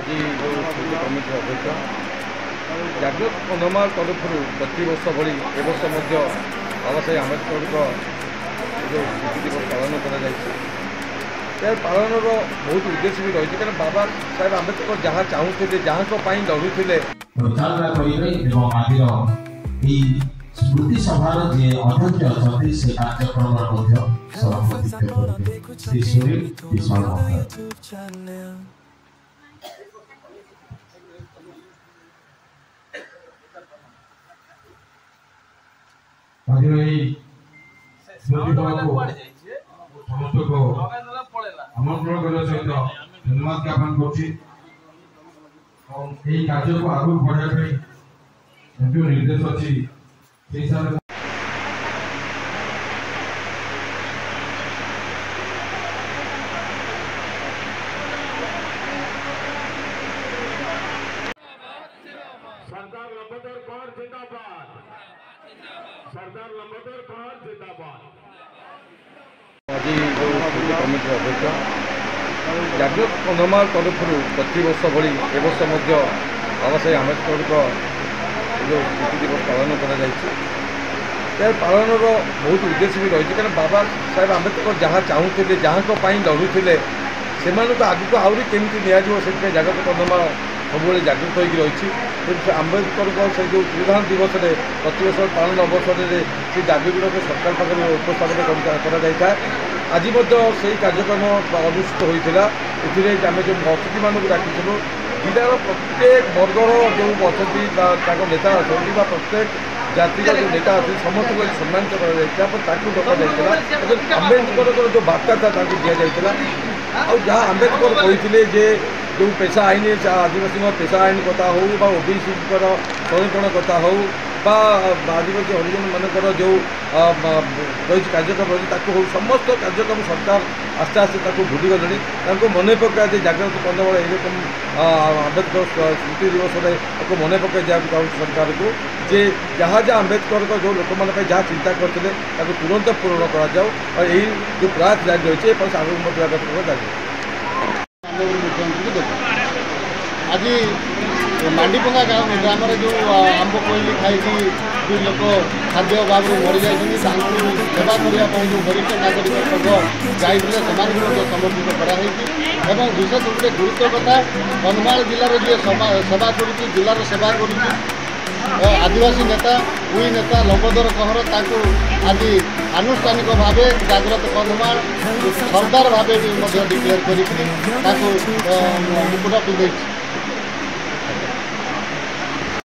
ଆଜି ଯେଉଁ ସ୍ମୃତି କମିଟିର ଅଧ୍ୟକ୍ଷ। ଜାଗ୍ରତ କନ୍ଧମାଳ ତରଫରୁ ପ୍ରତିବର୍ଷ ଭଳି ଏ ବର୍ଷ ମଧ୍ୟ ବାବା ସାହେବ ଆମ୍ବେଦକରଙ୍କ ଯେଉଁ ସ୍ମୃତି ଦିବସ ପାଳନ କରାଯାଇଛି। ଏହାର ପାଳନର ବହୁତ ଉଦ୍ଦେଶ୍ୟ ବି ରହିଛି, କାରଣ ବାବା ସାହେବ ଆମ୍ବେଦକର ଯାହା ଚାହୁଁଥିଲେ, ଯାହାଙ୍କ ପାଇଁ ଲଢ଼ୁଥିଲେ। ପରିଚାଳନା କରିବେ ଏବଂ ଆଜିର ଏହି ସ୍ମୃତି ସଭାର ଯିଏ ଅଧ୍ୟକ୍ଷ ଅଛନ୍ତି, ସେ କାର୍ଯ୍ୟକ୍ରମର ମଧ୍ୟ ସଭାପତିତ୍ୱ କରିବେ ଶ୍ରୀ ସୁନୀଲ ବିଶ୍ୱାଳ ମହୋଦୟ। ଆଜିର ଏହି ସ୍ମୃତି ସଭାକୁ ସମସ୍ତଙ୍କୁ ଆମନ୍ତ୍ରଣ କରିବା ସହିତ ଧନ୍ୟବାଦ ଜ୍ଞାପନ କରୁଛି ଏବଂ ଏହି କାର୍ଯ୍ୟକୁ ଆଗକୁ ବଢ଼ାଇବା ପାଇଁ ଯେଉଁ ନିର୍ଦ୍ଦେଶ ଅଛି, ସେଇ ହିସାବରେ। सरदार लंबोदर कौर जिंदाबाद, सरदार लंबोदर कौर जिंदाबाद। ଆଜି ଯେଉଁ ସ୍ମୃତି କମିଟିର ଅଧ୍ୟକ୍ଷ। ଜାଗ୍ରତ କନ୍ଧମାଳ ତରଫରୁ ପ୍ରତିବର୍ଷ ଭଳି ଏ ବର୍ଷ ମଧ୍ୟ ବାବା ସାହେବ ଆମ୍ବେଦକରଙ୍କ ଯେଉଁ ସ୍ମୃତି ଦିବସ ପାଳନ କରାଯାଇଛି। ଏହାର ପାଳନର ବହୁତ ଉଦ୍ଦେଶ୍ୟ ବି ରହିଛି, କାରଣ ବାବା ସାହେବ ଆମ୍ବେଦକର ଯାହା ଚାହୁଁଥିଲେ, ଯାହାଙ୍କ ପାଇଁ ଲଢ଼ୁଥିଲେ, ସେମାନଙ୍କୁ ଆଗକୁ ଆହୁରି କେମିତି ନିଆଯିବ, ସେଥିପାଇଁ ଜାଗ୍ରତ କନ୍ଧମାଳ ସବୁବେଳେ ଜାଗୃତ ହୋଇକି ରହିଛି। ତେଣୁ ସେ ଆମ୍ବେଦକରଙ୍କ ସେ ଯେଉଁ ତିରୋଧାନ ଦିବସରେ ପ୍ରତିବର୍ଷ ପାଳନ ଅବସରରେ ସେ ଦାବିଗୁଡ଼ିକ ସରକାର ପାଖରେ ଉପସ୍ଥାପନ କରାଯାଇଥାଏ। ଆଜି ମଧ୍ୟ ସେଇ କାର୍ଯ୍ୟକ୍ରମ ଅନୁଷ୍ଠିତ ହୋଇଥିଲା। ଏଥିରେ ଆମେ ଯେଉଁ ଅତିଥିମାନଙ୍କୁ ଡାକିଥିଲୁ, ଜିଲ୍ଲାର ପ୍ରତ୍ୟେକ ବର୍ଗର ଯେଉଁ ଅଛନ୍ତି ବା ତାଙ୍କ ନେତା ଅଛନ୍ତି ବା ପ୍ରତ୍ୟେକ ଜାତିର ଯେଉଁ ନେତା ଅଛନ୍ତି, ସମସ୍ତଙ୍କୁ ଆଜି ସମ୍ମାନିତ କରାଯାଇଥିଲା ଏବଂ ତାଙ୍କୁ ଡକାଯାଇଥିଲା ଏବଂ ଆମ୍ବେଦକରଙ୍କର ଯେଉଁ ବାର୍ତ୍ତାଟା ତାଙ୍କୁ ଦିଆଯାଇଥିଲା। ଆଉ ଯାହା ଆମ୍ବେଦକର କହିଥିଲେ ଯେ ଯେଉଁ ପେଶା ଆଇନ, ଆଦିବାସୀଙ୍କ ପେଶା ଆଇନ କଥା ହେଉ ବା ଓବିସିଙ୍କର ସଂରକ୍ଷଣ କଥା ହେଉ ବା ଆଦିବାସୀ ହରିଜନମାନଙ୍କର ଯେଉଁ ରହିଛି କାର୍ଯ୍ୟକ୍ରମ ରହିଛି ତାକୁ ହେଉ, ସମସ୍ତ କାର୍ଯ୍ୟକ୍ରମ ସରକାର ଆସ୍ତେ ଆସ୍ତେ ତାକୁ ଭୁଲିଗଲେଣି। ତାଙ୍କୁ ମନେ ପକାଇ ଜାଗ୍ରତ କନ୍ଧମାଳ ଏରକମ ଆମ୍ବେଦକର ସ୍ମୃତି ଦିବସରେ ତାକୁ ମନେ ପକାଇ ଦେବାକୁ ଚାହୁଁଛି ସରକାରକୁ ଯେ ଯାହା ଯାହା ଆମ୍ବେଦକରଙ୍କ ଯେଉଁ ଲୋକମାନଙ୍କ ପାଇଁ ଯାହା ଚିନ୍ତା କରିଥିଲେ, ତାକୁ ତୁରନ୍ତ ପୂରଣ କରାଯାଉ। ଆଉ ଏଇ ଯେଉଁ ପ୍ରୟାସ ଜାରି ରହିଛି, ଏ ପ୍ରୟାସ ଆଗକୁ ମଧ୍ୟ ଜାରି ରହିଛି। ମୁଖ୍ୟମନ୍ତ୍ରୀଙ୍କୁ ଦେବୁ। ଆଜି ମାଣ୍ଡିପଙ୍ଗା ଗ୍ରାମରେ ଯେଉଁ ଆମ୍ବ କୋଇଲି ଖାଇକି ଯେଉଁ ଲୋକ ଖାଦ୍ୟ ଅଭାବରୁ ମରିଯାଇଛନ୍ତି, ତାଙ୍କୁ ସେବା କରିବା ପାଇଁ ଯେଉଁ ବରିଷ୍ଠ ନାଗରିକ ସଂଘ ଯାଇଥିଲେ, ସେମାନଙ୍କୁ ମଧ୍ୟ ସମର୍ଥିତ କରାହେଇଛି। ଏବଂ ବିଶେଷ ଗୋଟେ ଗୁରୁତ୍ୱ କଥା, କନ୍ଧମାଳ ଜିଲ୍ଲାର ଯିଏ ସେବା କରୁଛି, ଜିଲ୍ଲାର ସେବା କରୁଛି, ଆଦିବାସୀ ନେତା, ଉଇ ନେତା ଲମ୍ବୋଦର କହଁର, ତାଙ୍କୁ ଆଜି ଆନୁଷ୍ଠାନିକ ଭାବେ ଜାଗ୍ରତ କନ୍ଧମାଳ ସର୍ଦ୍ଦାର ଭାବେ ବି ମଧ୍ୟ ଡିକ୍ଲେୟାର କରିକି ତାଙ୍କୁ ମୁକୁଟ ପିନ୍ଧେଇଛି।